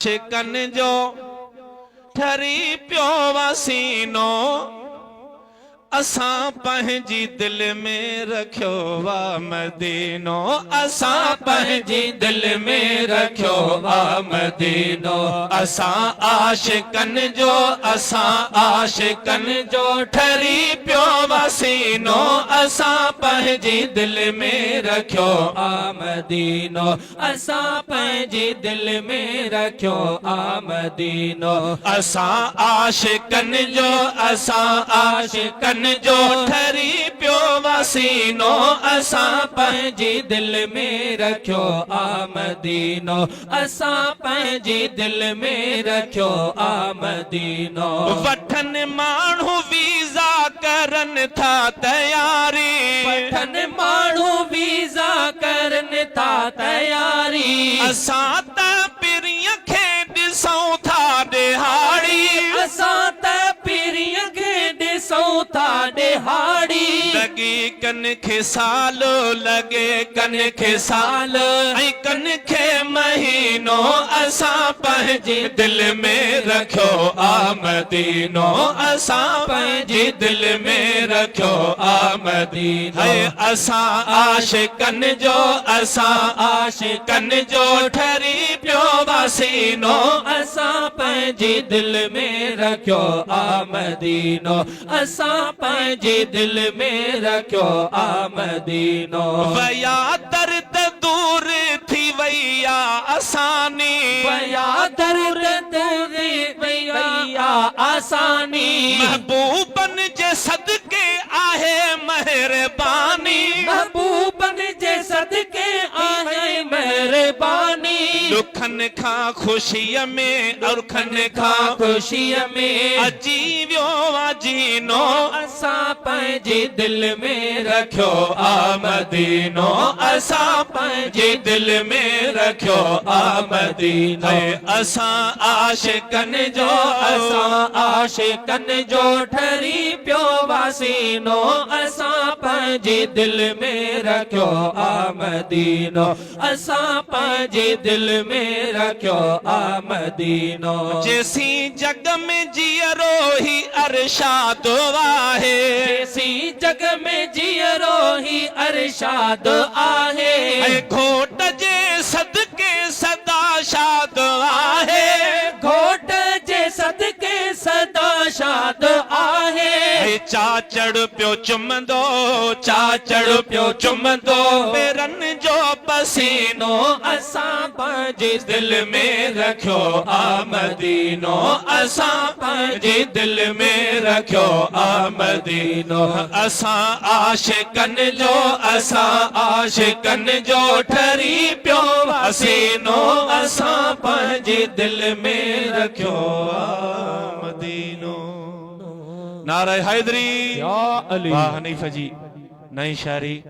عاشقن جو ٺري پيو آ سينو، اسان پنهنجي دل ۾ رکيو آ مدينو، اسان پنهنجي دل ۾ رکيو آ مدينو، اسان عاشقن جو، اسان عاشقن جو ٺري پيو آ سينو، اسان پنهنجي دل ۾ رکيو آ مدينو. اسان پنهنجي دل ۾ رکيو آ مدينو. اسان عاشقن جو اسان عاشقن جو ٺري پيو آ سينو اسان پنهنجي دل ۾ رکيو آ مدينو اسان پنهنجي دل ۾ رکيو آ مدينو. وٺن ماڻهو ويزا ڪرن ٿا تياري. وٺن ماڻهو ويزا ڪرن ٿا تياري. اسان ته پرينء کي ڏسون ٿا ڏهاڙي. اسان ته پرينء کي ڏسون ٿا ڏهاڙي. لڳي ڪن کي سال، لڳي ڪن کي سال ۽ ڪن کي مهينو. اسان پنهنجي دل ۾ رکيو آ مدينو. اسان پنهنجي دل ۾ رکيو آ مدينو. هي اسان عاشقن جو اسان عاشقن جو ٺري پيو آ سينو. اسان پنهنجي دل ۾ رکيو آ مدينو. اسان پنهنجي دل ۾ رکيو آ مدينو. ويا درد دور ٿي وئي آ آساني. ويا درد دور ٿي وئي آ آساني. محبوبن جي صدقي آهي مهرباني. محبوبن جي صدقي آهي مهرباني. ڏکن کان خوشيء ۾ ڏکن کان خوشيء ۾. اچي ويو آ جينو. اسان پنهنجي دل ۾ رکيو آ مدينو. اسان پنهنجي دل ۾ رکيو آ مدينو. اسان عاشقن جو اسان عاشقن جو ٺري پيو آ سينو. اسان پنهنجي دل ۾ رکيو آ مدينو. اسان پنهنجي دل ۾ رکيو آ مدينو. جيسين جڳ ۾ جيئرو هي ارشاد آهي. جيسين جڳ ۾ جيئرو هي ارشاد آهي. ۽ گهوٽ جي صدقي سدا شاد آهي. گهوٽ جي صدقي سدا شاد آهي. ۽ چاچڙ پيو چمندو، چاچڙ پيو چمندو پيرن جو پسينو. اسان پنهنجي دل ۾ رکيو آ مدينو. اسان پنهنجي دل ۾ رکيو آ مدينو. اسان عاشقن جو اسان عاشقن جو ٺري پيو آ سينو. اسان پنهنجي دل ۾ رکيو آ مدينو. نعره حيدري يا علي. واھ حنيف جي نئين شاعري.